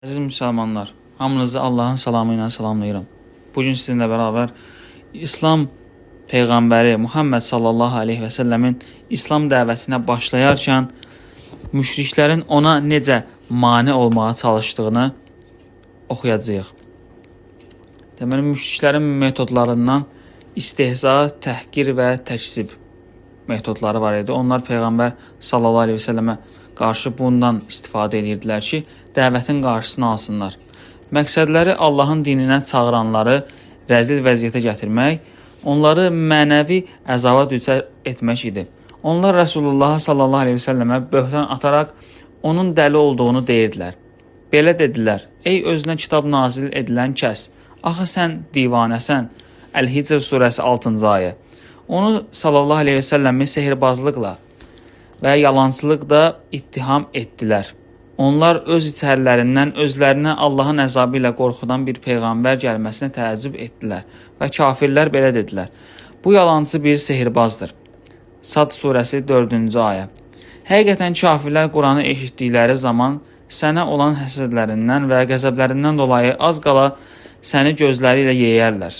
Əziz müsəlmanlar, hamınızı Allahın salamı ilə salamlayıram. Bu gün sizinlə bərabər İslam peyğəmbəri Muhammed sallallahu aleyhi və səlləmin İslam dəvətinə başlayarkən müşriklərin ona necə mane olmağa çalışdığını oxuyacağıq. Deməli, müşriklərin metodlarından istehza, təhqir və təkzib metodları var idi. Onlar peyğəmbər sallallahu aleyhi və səlləmə qarşı bundan istifadə edirdilər ki, dəvətin qarşısını alsınlar. Məqsədləri Allahın dininə çağıranları rəzil vəziyyətə gətirmək, onları mənəvi əzaba düçar etmək idi. Onlar Rəsulullaha sallallahu aleyhi və səlləmə böhtan ataraq onun dəli olduğunu deyirdilər. Belə dedilər: "Ey özünə kitab nazil edilən kəs, axı sən divanəsən." Əl-Hicr surəsi 6-cı ayə. Onu sallallahu aleyhi və səlləmi sehirbazlıqla və yalançılıqla ittiham etdilər. Onlar öz içərilərindən özlərinə Allahın əzabı ilə qorxudan bir peyğəmbər gəlməsinə təəccüb etdilər və kafirlər belə dedilər: "Bu yalancı bir sehirbazdır." Sad surəsi 4-cü ayə. Həqiqətən kafirlər Quranı eşitdikləri zaman sənə olan həsədlərindən və qəzəblərindən dolayı az qala səni gözləri ilə yeyərlər.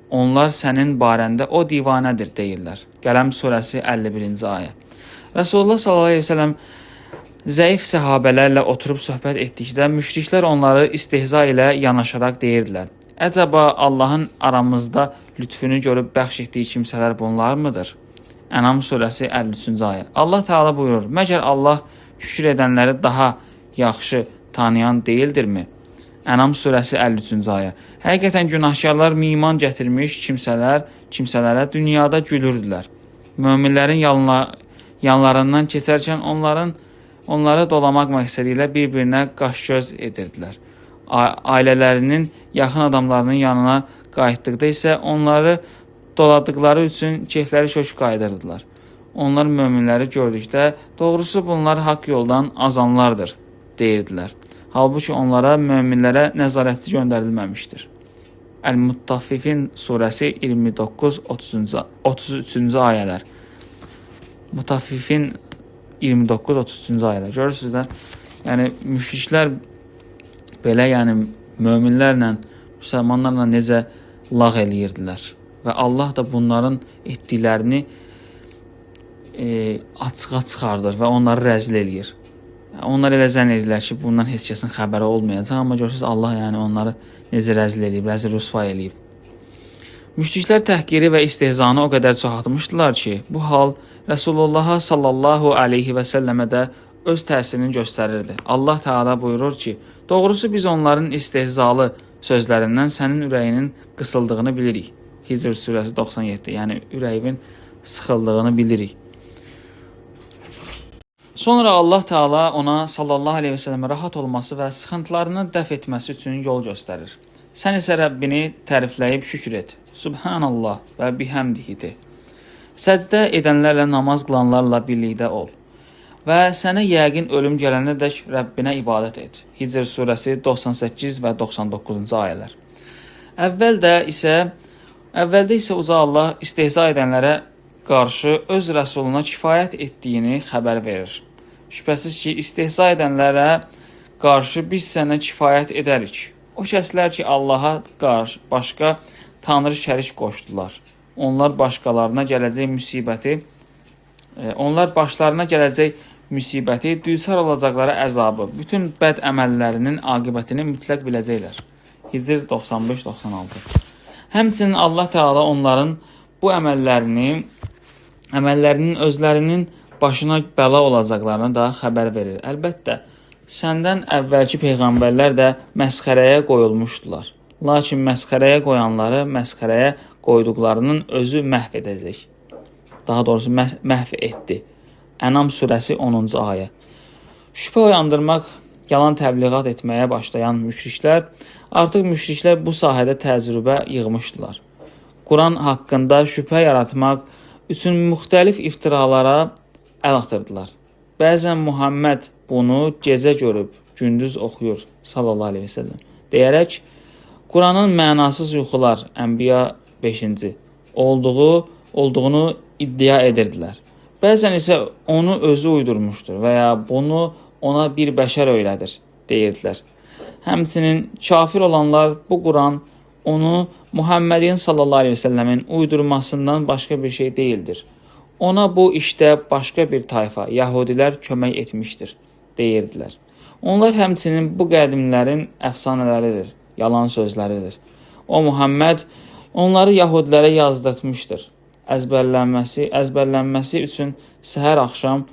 Onlar sənin barəndə o divanədir deyirlər. Qələm surəsi 51-ci ayə. Rəsulullah sallallahu əleyhi və səlləm zəif səhabələrlə oturub söhbət etdikdə müşriklər onları istehza ilə yanaşaraq deyirdilər: "Əcəba Allahın aramızda lütfünü görüb bəxş etdiyi kimsələr bunlar mıdır?" Ənam surəsi 53-cü ayə. Allah Teala buyurur: "Məgər Allah şükür edənləri daha yaxşı tanıyan deyildirmi?" Ənam surəsi 53-cü ayə. Həqiqətən günahkarlar iman gətirmiş kimsələrə dünyada gülürdülər. Möminlərin yanlarından keçərkən onları dolamaq məqsədi ilə bir-birinə qaş-göz edirdilər. Ailələrinin yaxın adamlarının yanına qayıtdıqda isə onları doladıqları üçün keyfləri kök qayıdırdılar. Onlar möminləri gördükdə, doğrusu bunlar haqq yoldan azanlardır, deyirdilər. Halbuki onlara möminlərə nəzarətçi göndərilməmişdir. Əl-Mutaffifin surəsi 29 30-cu 33-cü ayələr. Mutaffifin 29-33-cü ayələr. Görürsüz də, yəni müşriklər belə, yəni möminlərlə, müsəlmanlarla necə lağ eləyirdilər və Allah da bunların etdiklərini açığa çıxardır və onları rəzil eləyir. Onlar elə zənn edirlər ki, bundan heç kəsin xəbəri olmayacaq, amma görürsüz Allah yəni onları necə rəzil eləyib, rəzil rüsvay eləyib. Müşriklər təhqiri və istehzanı o qədər çoxaltmışdılar ki, bu hal Rəsulullaha sallallahu aleyhi və səlləmə də öz təsirini göstərirdi. Allah Teala buyurur ki, doğrusu biz onların istehzalı sözlərindən sənin ürəyinin qısıldığını bilirik. Hicr surəsi 97, yəni ürəyin sıxıldığını bilirik. Sonra Allah Teala ona sallallahu aleyhi və səlləmə rahat olması və sıxıntılarını dəf etməsi üçün yol göstərir. Sən isə Rəbbini tərifləyib şükür et. Subhanallah və bihəmdihi de. Səcdə edənlərlə namaz qılanlarla birlikdə ol. Və sənə yəqin ölüm gələnədək Rəbbinə ibadət et. Hicr surəsi 98 və 99-cu ayələr. Əvvəldə isə uca Allah istehza edənlərə qarşı öz rəsuluna kifayət etdiyini xəbər verir. Şübhəsiz ki, istehza edənlərə qarşı biz sənə kifayət edərik. O kəslər ki, Allaha qarşı başqa tanrı şərik qoşdular. Onlar başqalarına gələcək müsibəti, onlar başlarına gələcək müsibəti, düçar olacaqları əzabı, bütün bəd əməllərinin aqibətini mütləq biləcəklər. Hicr 95-96. Həmçinin Allah Teala onların bu əməllərinin özlərinin başına bəla olacaqlarını da xəbər verir. Əlbəttə, səndən əvvəlki peyğəmbərlər də məsxərəyə qoyulmuşdular. Lakin məsxərəyə qoyanları məsxərəyə qoyduqlarının özü məhv edəcək. Daha doğrusu məhv etdi. Ənam surəsi 10-cu ayə. Şübhə oyandırmaq, yalan təbliğat etməyə başlayan müşriklər, artıq müşriklər bu sahədə təcrübə yığmışdılar. Quran haqqında şübhə yaratmaq üçün müxtəlif iftiralara əl atırdılar. Bəzən Muhammed bunu gecə görüb, gündüz oxuyur sallallahu əleyhi və səlləm deyərək Quranın mənasız yuxular Ənbiya 5-ci olduğunu iddia edirdilər. Bəzən isə onu özü uydurmuşdur və ya bunu ona bir bəşər öyrədir deyirdilər. Həmçinin kafir olanlar bu Quran onu Muhammedin sallallahu aleyhi ve səlləmin uydurmasından başqa bir şey deyildir. Ona bu işdə başqa bir tayfa, Yahudilər kömək etmişdir, deyirdilər. Onlar həmçinin bu qədimlərin əfsanələridir, yalan sözləridir. O Muhammed onları Yahudilərə yazdırtmışdır. Əzbərlənməsi üçün səhər axşam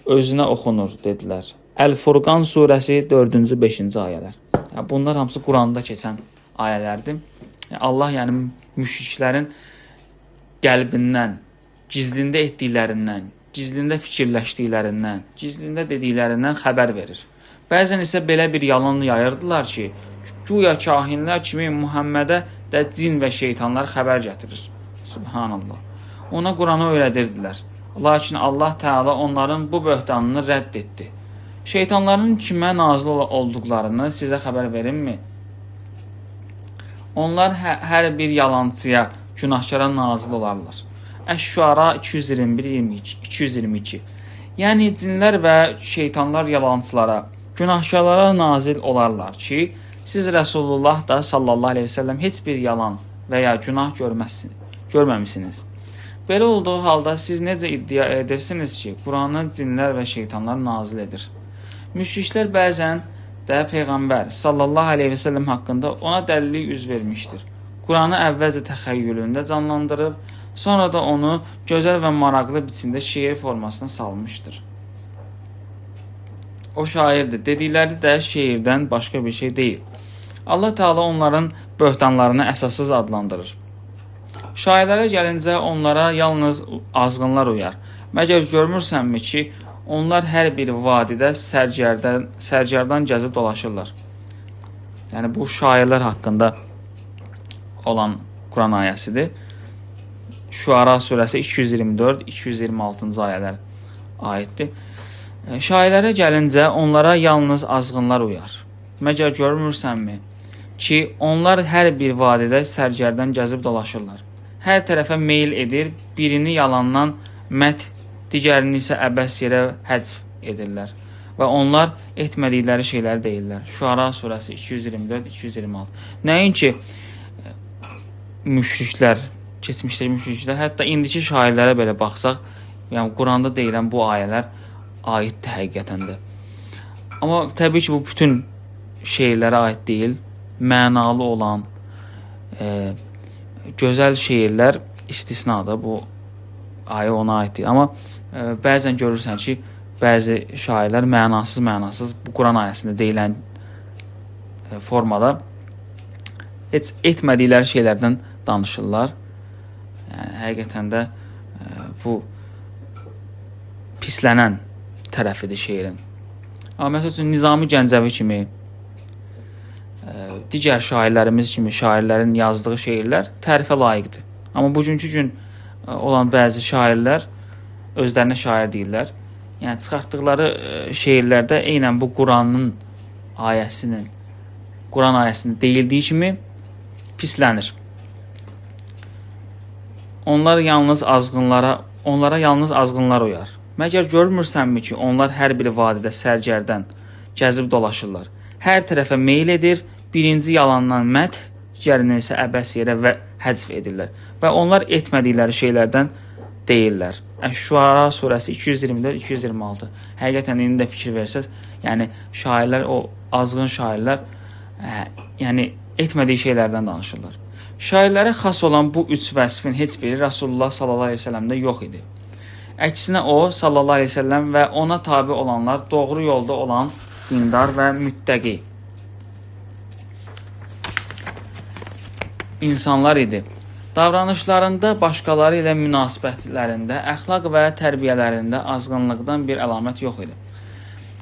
özünə oxunur, dedilər. Əl-Furqan surəsi 4-cü, 5-ci ayələr. Yəni, bunlar hamısı Quranda keçən ayələrdir. Yəni, Allah yəni müşriklərin qəlbindən, gizlində etdiklərindən, gizlində fikirləşdiklərindən, gizlində dediklərindən xəbər verir. Bəzən isə belə bir yalan yayırdılar ki, güya kahinlər kimi Muhammedə də cin və şeytanlar xəbər gətirir. Subhanallah. Ona Quranı öyrədirdilər. Lakin Allah Teala onların bu böhtanını rədd etdi. Şeytanların kimə nazil olduqlarını sizə xəbər verimmi? Onlar hər bir yalançıya, günahkara nazil olarlar. Əş-Şuara 221-22, 222. Yəni cinlər və şeytanlar yalançılara, günahkarlara nazil olarlar ki, siz Rəsulullah da sallallahu əleyhi və səlləm heç bir yalan və ya günah görməmisiniz. Belə olduğu halda siz necə iddia edirsiniz ki, Quranı cinlər və şeytanlar nazil edir? Müşriklər bəzən də Peyğəmbər sallallahu əleyhi və səlləm haqqında ona dəlilik üz vermişdir. Quranı əvvəlcə təxəyyülündə canlandırıb, sonra da onu gözəl və maraqlı biçimdə şeir formasına salmışdır. O şairdir. Dedikləri də şeirdən başqa bir şey deyil. Allah Teala onların böhtanlarını əsassız adlandırır. Şairlərə gəlincə onlara yalnız azğınlar uyar. Məgər görmürsənmi ki, onlar hər bir vadidə sərgərdan gəzib dolaşırlar. Yəni bu şairlər haqqında olan Quran ayəsidir. Şuara surəsi 224-226-cı ayələr aiddir. Şairlərə gəlincə onlara yalnız azğınlar uyar. Məgər görmürsənmi ki, onlar hər bir vadidə sərgərdan gəzib dolaşırlar. Hər tərəfə meyl edir, birini yalandan məth, digərini isə əbəs yerə həcv edirlər. Və onlar etmədikləri şeyləri deyirlər. Şuara surəsi 224-226. Nəinki müşriklər, keçmişdəki müşriklər, hətta indiki şairlərə belə baxsaq, yəni Quranda deyilən bu ayələr aiddir həqiqətən də. Amma təbii ki, bu bütün şeirlərə aid deyil. Mənalı olan, gözəl şeirlər istisnadır. Bu ayə ona aid deyil. Amma bəzən görürsən ki, bəzi şairlər mənasız bu Quran ayəsində deyilən formada heç etmədikləri şeylərdən danışırlar. Yəni həqiqətən də bu pislənən tərəfidir şeirin. Amma məsəl üçün Nizami Gəncəvi kimi, digər şairlərimiz kimi şairlərin yazdığı şeirlər tərifə layiqdir. Amma bugünkü gün olan bəzi şairlər özlərinə şair deyirlər. Yəni çıxartdıqları şeirlərdə eynən bu Quranın ayəsinin, Quran ayəsində deyildiyi kimi pislənir. Onlar yalnız azğınlara, onlara yalnız azğınlar uyar. Məgər görmürsənmi ki, onlar hər bir vadidə sərgərdan gəzib dolaşırlar. Hər tərəfə meyl edir, birinci yalandan məth, digərini isə əbəs yerə və həcv edirlər. Və onlar etmədikləri şeylərdən deyirlər. Əş-Şuara surəsi 224-226. Həqiqətən indi də fikir versəz, yəni şairlər, o azğın şairlər, yəni etmədiyi şeylərdən danışırlar. Şairlərə xas olan bu üç vəsfin heç biri Rasulullah sallallahu əleyhi və səlləmdə yox idi. Əksinə o sallallahu əleyhi və səlləm və ona tabe olanlar doğru yolda olan dindar və müttəqi insanlar idi. Davranışlarında, başqaları ilə münasibətlərində, əxlaq və tərbiyələrində azğınlıqdan bir əlamət yox idi.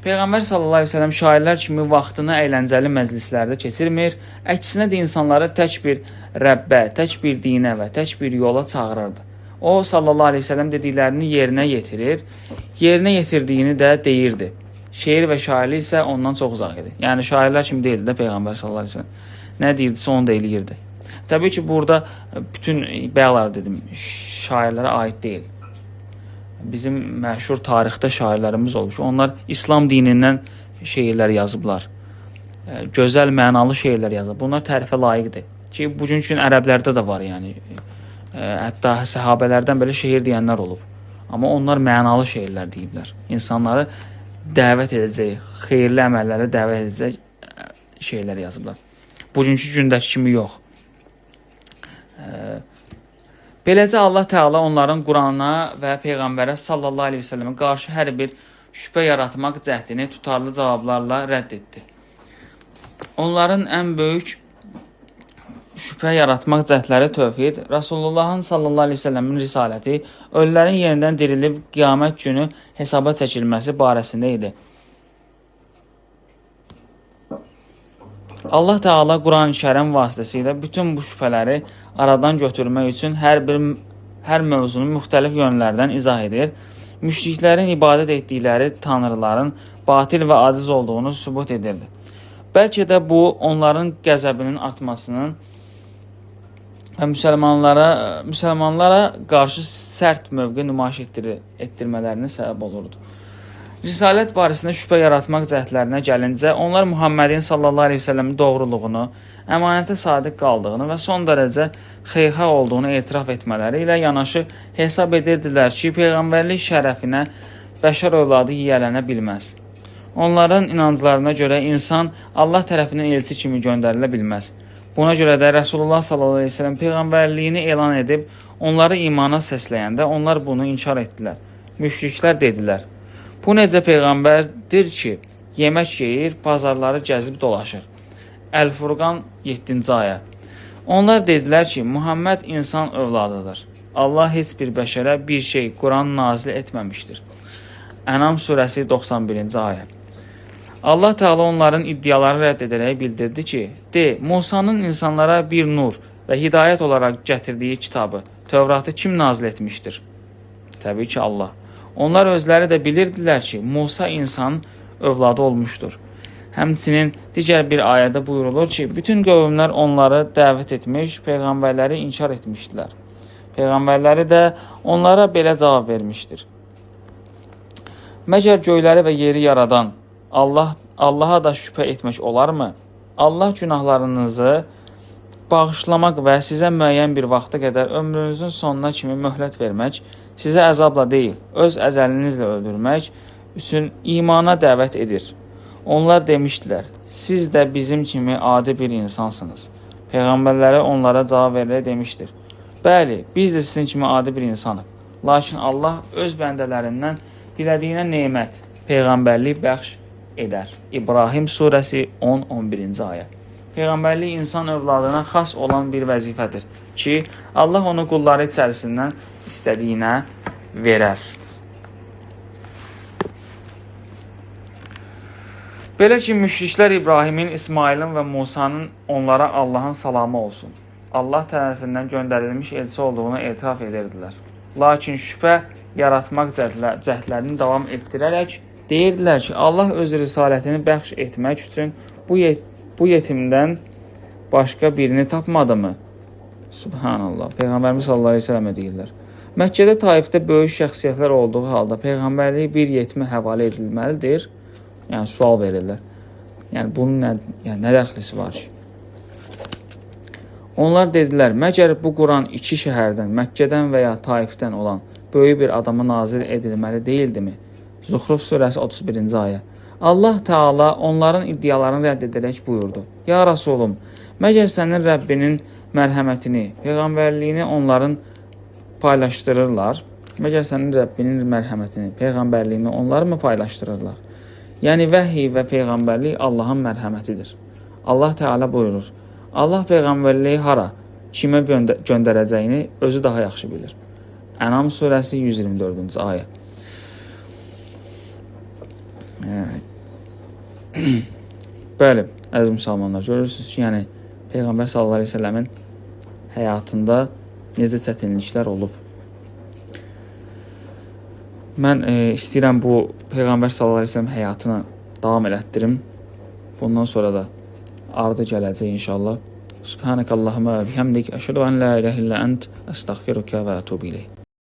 Peyğəmbər sallallahu əleyhi və səlləm şairlər kimi vaxtını əyləncəli məclislərdə keçirmir, əksinə də insanları tək bir Rəbbə, tək bir dinə və tək bir yola çağırırdı. O sallallahu əleyhi və səlləm dediklərini yerinə yetirir, yerinə yetirdiyini də deyirdi. Şeir və şairlik isə ondan çox uzaq idi. Yəni şairlər kimi deyildi də Peyğəmbər sallallahu əleyhi və səlləm. Nə deyirdisə onu da eləyirdi. Təbii ki, burada bütün bayaqlar dedim, şairlərə aid deyil. Bizim məşhur tarixdə şairlərimiz olmuş. Onlar İslam dinindən şeirlər yazıblar. gözəl, mənalı şeirlər yazır. Bunlar tərifə layiqdir. Ki, bugünkü gün ərəblərdə də var, yəni. Hətta səhabələrdən belə şeir deyənlər olub. Amma onlar mənalı şeirlər deyiblər. İnsanları dəvət edəcək, xeyirli əməllərə dəvət edəcək şeylər yazıblar. Bugünkü gündəki kimi yox. Beləcə Allah Teala onların Qurana və Peyğəmbərə sallallahu əleyhi və səlləmə qarşı hər bir şübhə yaratmaq cəhdini tutarlı cavablarla rədd etdi. Onların ən böyük şübhə yaratmaq cəhdləri tövhid, Rasulullahın sallallahu əleyhi və səlləmin risaləti, ölülərin yenidən dirilib qiyamət günü hesaba çəkilməsi barəsində idi. Allah Teala Quran-ı Kərim vasitəsilə bütün bu şübhələri aradan götürmək üçün hər mövzunu müxtəlif yönlərdən izah edir. Müşriklərin ibadət etdikləri tanrıların batil və aciz olduğunu sübut edirdi. Bəlkə də bu onların qəzəbinin artmasının və müsəlmanlara qarşı sərt mövqe nümayiş etdirmələrinə səbəb olurdu. Risalət barəsində şübhə yaratmaq cəhdlərinə gəlincə, onlar Muhammedin sallallahu əleyhi və səlləmin doğruluğunu, əmanətə sadiq qaldığını və son dərəcə xeyirxah olduğunu etiraf etmələri ilə yanaşı hesab edirdilər ki, peyğəmbərlik şərəfinə bəşər övladı yiyələnə bilməz. Onların inanclarına görə insan Allah tərəfindən elçi kimi göndərilə bilməz. Buna görə də Rəsulullah sallallahu əleyhi və səlləm peyğəmbərliyini elan edib onları imana səsləyəndə onlar bunu inkar etdilər. Müşriklər dedilər: "Bu necə peyğəmbərdir ki, yemək yeyir, bazarları gəzib dolaşır?" Əl-Furqan 7-ci ayə. Onlar dedilər ki, Muhammed insan övladıdır. Allah heç bir bəşərə bir şey Quran nazil etməmişdir. Ənam surəsi 91-ci ayə. Allah Teala onların iddialarını rədd edərək bildirdi ki, de, Musanın insanlara bir nur və hidayət olaraq gətirdiyi kitabı, Tövratı kim nazil etmişdir? Təbii ki, Allah. Onlar özləri də bilirdilər ki, Musa insan övladı olmuşdur. Həmçinin digər bir ayədə buyurulur ki, bütün qövmlər onları dəvət etmiş, peyğəmbərləri inkar etmişdilər. Peyğəmbərləri də onlara belə cavab vermişdir: "Məgər göyləri və yeri yaradan Allaha da şübhə etmək olarmı? Allah günahlarınızı bağışlamaq və sizə müəyyən bir vaxta qədər ömrünüzün sonuna kimi möhlət vermək, sizə əzabla deyil, öz əzəlinizlə öldürmək üçün imana dəvət edir." Onlar demişdilər: "Siz də bizim kimi adi bir insansınız." Peyğəmbərləri onlara cavab verərək demişdir: "Bəli, biz də sizin kimi adi bir insanıq. Lakin Allah öz bəndələrindən dilədiyinə nemət, peyğəmbərlik bəxş edər." İbrahim surəsi 10-11-ci ayə. Peyğəmbərlik insan övladına xas olan bir vəzifədir ki, Allah onu qulları içərisindən istədiyinə verər. Belə ki, müşriklər İbrahimin, İsmailin və Musanın onlara Allahın salamı olsun, Allah tərəfindən göndərilmiş elçi olduğunu etiraf edirdilər. Lakin şübhə yaratmaq cəhdlərini davam etdirərək deyirdilər ki, Allah öz risalətini bəxş etmək üçün bu yetimdən başqa birini tapmadı mı? Subhanallah. Peyğəmbərimiz sallallahu əleyhi və səlləmə deyirlər. Məkkədə, Taifdə böyük şəxsiyyətlər olduğu halda peyğəmbərlik bir yetimə həvalə edilməlidir. Yəni sual verirlər. Yəni bunun nə dəxlisi var ki? Onlar dedilər: "Məgər bu Quran iki şəhərdən, Məkkədən və ya Taifdən olan böyük bir adama nazil edilməli deyildimi?" Zuxruf surəsi 31-ci ayə. Allah Teala onların iddialarını rədd edərək buyurdu: "Ya Rasulum, məgər sənin Rəbbinin mərhəmətini, peyğəmbərliyini onların paylaşdırırlar? Məgər sənin Rəbbinin mərhəmətini, peyğəmbərliyini onlar mı paylaşdırırlar?" Yəni vəhiy və peyğəmbərlik Allahın mərhəmətidir. Allah Teala buyurur: "Allah peyğəmbərliyi hara, kimə göndərəcəyini özü daha yaxşı bilir." Ənam surəsi 124-cü ayə. Evet. Bəli, əziz müsəlmanlar, görürsünüz ki, yəni Peyğəmbər sallallahu əleyhi və səlləmin həyatında necə çətinliklər olub. Mən istəyirəm bu Peyğəmbər sallallahu əleyhi və səlləm həyatını davam elətdirim. Bundan sonra da ardı gələcək inşallah. Subhanakallahumma və bihamdik, əşhədu en la ilahe illə ent, əstəğfiruka və ətubu ileyk.